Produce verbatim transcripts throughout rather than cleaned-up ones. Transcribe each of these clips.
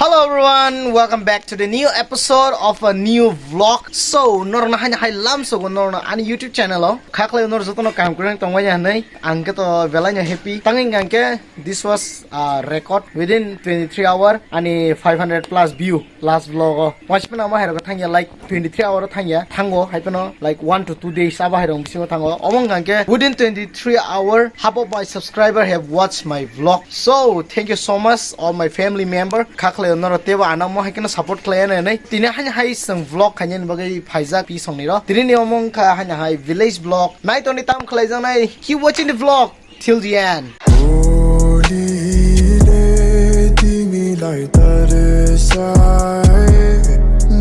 Hello everyone, welcome back to the new episode of a new vlog. So, norokno haino hai lamsogo norokno ani YouTube channel o. Khaklai norok jotono kaham kwrwng tongmani hinwi. Ang khe to belaino happy. Tangwi hwnkhe this was, uh, record within twenty-three hour ani five hundred plus view last vlog o. Waisipano amo hairok thangya like twenty-three hour o thangya, thango, hai phano, like, one to two days abo hai rok bisingo thango. Omo wngkha khe within twenty-three hour half of my subscriber have watched my vlog. So, thank you so much, all my family member. Khaklai norok teibo ano mo hai kheno support khlai nai nai. Tini haino hai chwng vlog khainani bagwi phaijak pi songni ro. Tini ni omo wngkha haino hai village vlog. Nai toni tam khlai jang nai. Keep watching the vlog till the end. Boli le timi lai tare sai,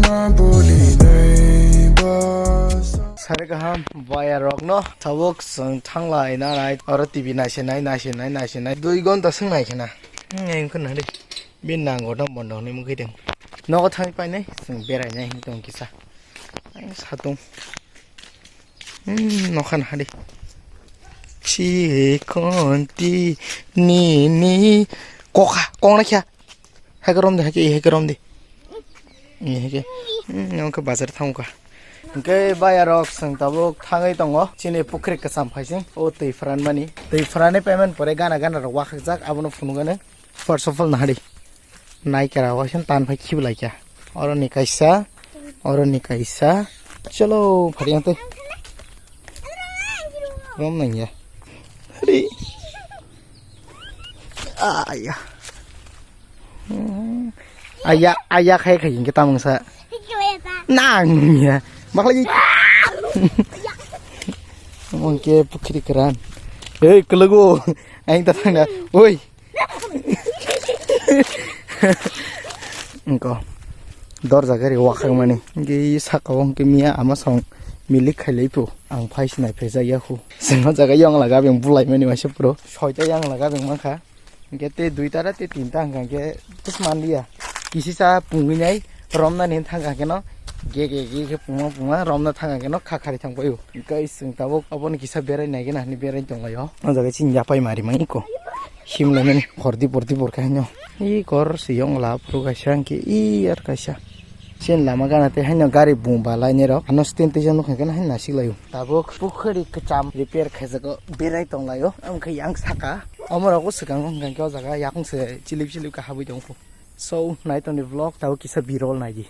na boli nei ba sa. Sare kaham, bayarokno tabuk chwng thanglai nanai, oro T V naisinai, naisinai, naisinai, dui gonta swng nai khena. Hmm, engkho nari. Bini nango dam bondo hwnwi mukhi deng. Nogo thangwi painai, chwng berainai hwnwi tong kisa. Ang satung. Hmm, nokha nahadi. Chikonti nini kokha, kong na kya? Hai korom de, hai ke, hai korom de. Ni hai ke. Hmm, nokha bazar thangkha. Hwnkhe bayarok chwng tabuk thangwi tongo. Chini pukhri kwcham phaising. O twi phranmani. Twi phrani payment pore gana gana rok wakhakjak, abono phunukgani. First of all, nahari. Naikara waisa tan phai khiblai kha. Oro ni kaisa, oro ni kaisa. Chalo, phari ang tei. Rom nang ya. Hari. Aya. Aya, aya khai khai hingke tamang sa. Nang ya. Maklai. Mungke pukri keran. Hei, kelugu. Aing tatang da. Woi. Engko dorja gari wakhang mani. Hwnkhe saka o hwnkhe miya ama song milik khailai phu. Ang phai sinai phaijak ya khu. Sengma jaga yong laga beng bulai mani waisa puro. Soita yang laga beng mankha. Hwnkhe tei duita ra tei tinta hwnkha hwnkhe tus manliya. Kisi cha pungwi nai romnani thangkha hwnkhe no. Ge ge ge khe pungma pungma romna thangkha hwnkhe no kha khari thang paio. Hwnkhe chwng tabuk oboni kisa berai nai gana hinwi berai tonglaio. O jaga chini yapai mari mang iko. Himlaimani hor dibor dibor khe haino. Ih, kor se yong la phuru kaisa hwnkhe, ih, yar kaisa. Chini lama gana tei haino gari bung ba lainai rok. Ano stand tei jang nukha khe haino nasik laio. Tabuk pukhuri kwcham repair khaijago berai tonglaio. Amkhe yang saka. Omo rogo swkang hwnkha khe o jaga yakung se chilip chilip khe habwi tongkhu. So, nai tongni vlog tabuk kisa birol naidi.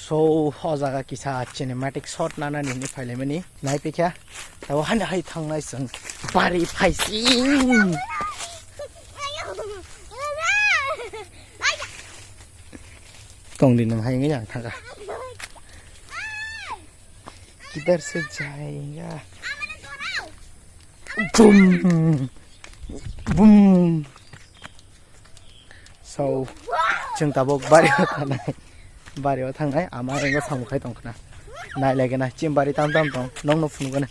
So, o jaga kisa cinematic shot nanani hinwi phailaimani. Naiphikha, tabo hani hai thangnai chwng bari phaising. Tongdi nwng hai wngwi ang thangkha. Kidhar se jayega? Bum. Bum. So, chwng tabuk bari o thangnai. Bari o thangnai, ama engko samung khai tongkhna. Nai lagi na, chim bari tam tam tong, nongno phunukgana.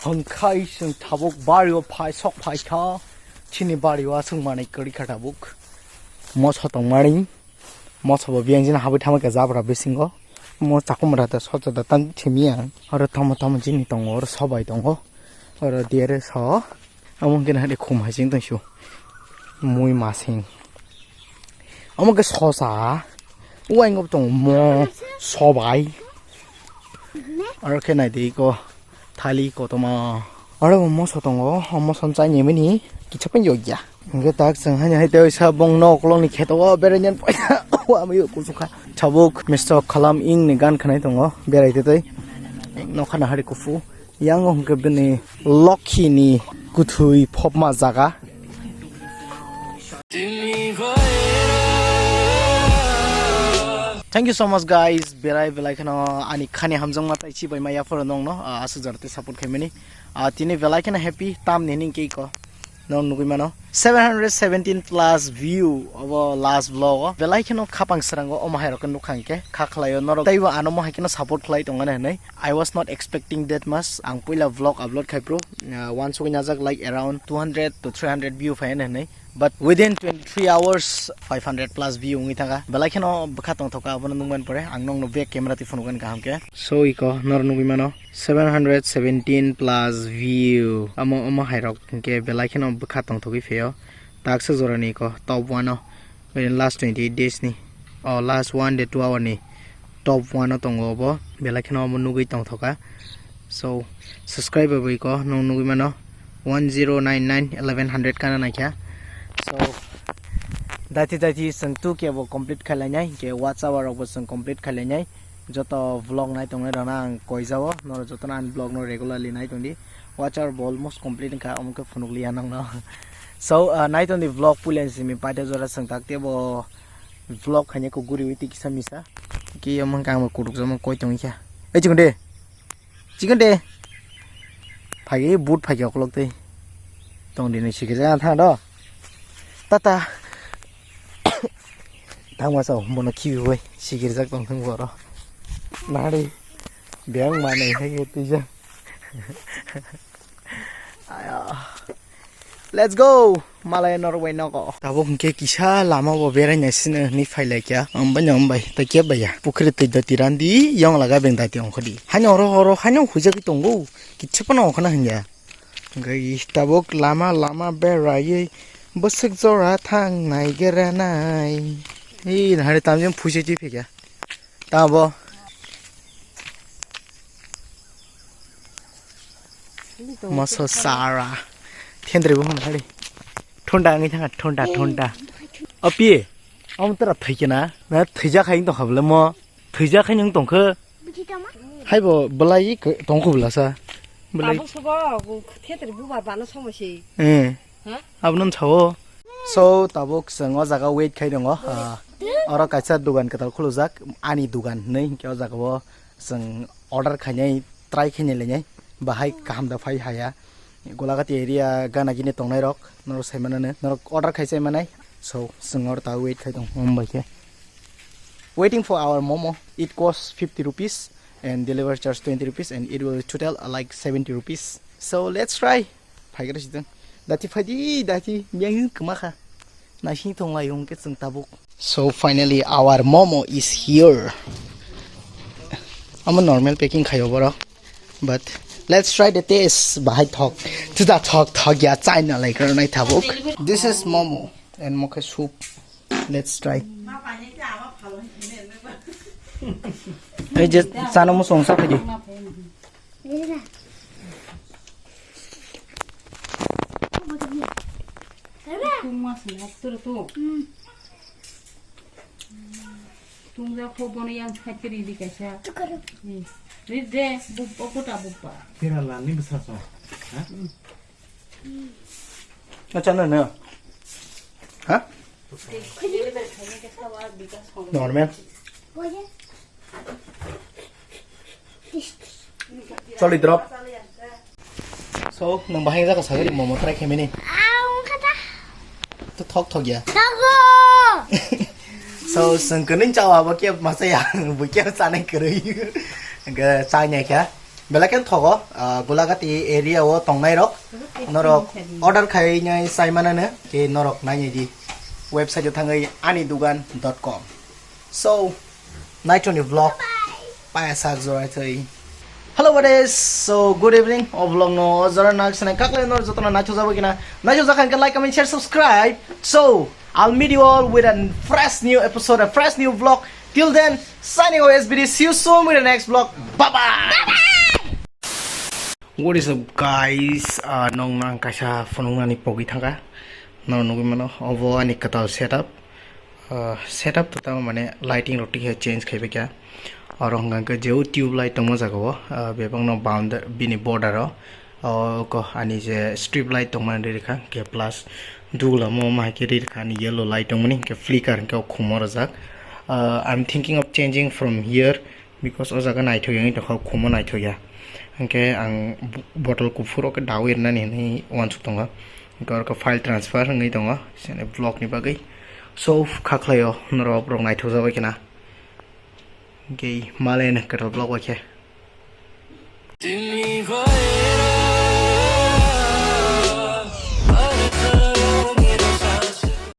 Hwnkhai chwng tabuk bari o phai, sok phai kha. Chini bari o aswk manwi kwrwi kha tabuk. Moso tongmani. Moso bo biyang jina habwi thamwi kha jabra bisingo. Mo chakumra da soto da tam thimiya. Oro tamo tamo jini tongo, oro sobai tongo. Oro dere so. Amo hwnkhe nahade khum hai sing tongsu. Mui masing. Amo khe sosa. Uaingo tongo mo sobai. Aro khe naidi iko thali kotorma. Aro bo moso tongo, o moso chaini mini kicha pen yokya. Hwnkhe tak chwng haino hai tei oisa bongno ukolokni kheto o berainani paisa. Wa mui kusukha. Tabuk Mister Khalam Ing ni gan khanai tongo berai tei tei. Nokha nahari kufu. Yang hwnkhe bini Lokhi ni kwthwi phopma jaga. Thank you so much, guys. Belai belai kheno ani khani hamjakma tei chibai maya phoro nongno, ah, aswk jora tei support khaimani. Ah, tini belai kheno happy tam ni hini kei ko. Nong nugui mano seven hundred seventeen plus view obo last vlog o. Belai kheno khapang srango omo hai rok nukha hwnkhe kha khlaio norok teibo ano mo hai kheno support khlai tongmani hwnwi. I was not expecting that much. Ang puila vlog upload khai phuru, ah, uansugui najak like around two hundred to three hundred view phai hwnwi. But within twenty-three hours, five hundred plus view wngwi thangkha. Belai kheno bwkha tongthokha, abono nukmani pore ang nokno back camera twi phunukgani kaham khe. So iko noro nugui mano seven hundred seventeen plus view. Amo, omo hai rok hwnkhe belai kheno bwkha tongthogwi phaio. Taksa jorani iko top one o. Within last twenty-eight days ni. O last one day two hour ni top one o tongo obo. Belai kheno omo nugui tongthokha. So, subscribe bai ko nung nugui mano one zero nine nine eleven hundred kana naikha. So, daiti daiti chwng two K bo complete khailai nai, ke watch hour rok bo chwng complete khailai nai. Joto vlog nai tongnai rok no ang koi jao, norok joto no ani vlog no regularly nai tong di. Watch hour bo almost complete wngkha, omo khe phunuk liya nang no. So, ah, nai tong di vlog puila ni simi paida jora chwng tak tebo vlog khaina ko guri wi twi kisa misa. Ki omo khe ang bo kutuk jamo koi tong kha. Ei chikon de. Chikon de. Phagi boot phagi okolog tei. Tong di nai sikir jaga thang do. Tata. Thang masa bono khibi bai sikir jak tong thang boro. Nari. Beng manai hai twi ja. Aya. Let's go. Malai norok bai nogo. Tabuk hwnkhe kisa lama bo berai naisino hwnwi phai lai kha. Ang bai no bai ta khe bai ya. Pukhri twi dati randi yong laga beng dati ongkhodi. Haino oro oro haino huijagwi tongo. Kichha phano ongkhana hwnya. Hwnkhe tabuk lama lama beraiwi bwswk jora thang nai gra nai. Ee nahari tamjim phuisa chi phikha. Tamo. Moso sara. Thendri bo hwn hari. Thonda wngwi thangkha, thonda, thonda. Api, omo tora thwikhe na? Na thwijak hai wng tongkha bwle mo? Thwijak hai wng tongkha. Haibo bwlai tongkha bwlasa. Bwlai. Tabuk sobo, thetri bubar bana somo se. Eh. Ha? Abono sao. So, tabuk chwng o jaga wait khai tongo. Ah, oro kaisa dugan kwtal khulujak, ani dugan hinwi hinkhe o jaga o chwng order khainai, try khainai lainai, bahai kaham da phai haya. Golagati area gana gini tongnai rok, norok sai manano, norok order khai chai manai. So, chwng oro ta wait khai tong, hum bai khe. Waiting for our momo, it costs fifty rupees and delivery charge twenty rupees and it will total, uh, like seventy rupees. So, let's try. Phaigra sidang. Dati phaidi, dati, miyang kwma kha. Naising tong lai hwnkhe chwng tabuk. So finally our momo is here. Amo normal packing khaio borok. But let's try the taste. Bahai thok. Tuda thok thok ya chai na lai kar nai tabuk. This is momo and mokhe soup. Let's try. Ei je chana musong sa phaidi. Tungja pho bono yang khaitri di kaisa. Ri de, buppa kota buppa. Tira la ni bwsa so. Ha? Acha na na. Ha? Normal. Choli drop. So, nang bahai jaga sagri momo try khaimani. To thok thok ya. Thogo. So, sengkani chawa bo ke masa ya, bo ke chanai kwrwi. Ga chanai kha. Belai khe thogo, ah, Golagati area o tongnai rok, norok order khainai sai manano, ke norok nainai di website o thangwi ani dugan dot com. So, naitoni vlog paya sak jorai thwi. Hello buddies, so good evening. O vlog no jora nak sanai kaklai nor jotono naitho jabo kina. Naitho jakhan ke like, comment, share, subscribe. So, I'll meet you all with a fresh new episode, a fresh new vlog. Till then, signing off S B D. See you soon with the next vlog. Bye bye. What is up, guys? Ah, nong nang kaisa phunuknani pogwi thangkha. Nong nugwi mano, obo ani kwtal setup. Ah, setup to tamo mane lighting rok tikhe change khaibai kha. Oro hwnkha khe jeu tube light tongma jaga o, ah, bebak no boundary bini border o. O ko ani je strip light tongmani rikha, ke plus Dugulamo ma hai khe rirkha ani yellow light tongmani, hinkhe flicker hinkhe o khumo rwjak. Uh, I'm thinking of changing from here because o jaga naithok ya wngwi tongkha, o khumo naithok ya. Hinkhe ang b-, bottle kuphur o khe dawi rwnani hinwi uansuk tongo. Hinkhe oro khe file transfer wngwi tongo sini vlog ni bagwi. So kha khlaio norok, borok naithok jabai khena. Hinkhe malen kwtal vlog bai khe.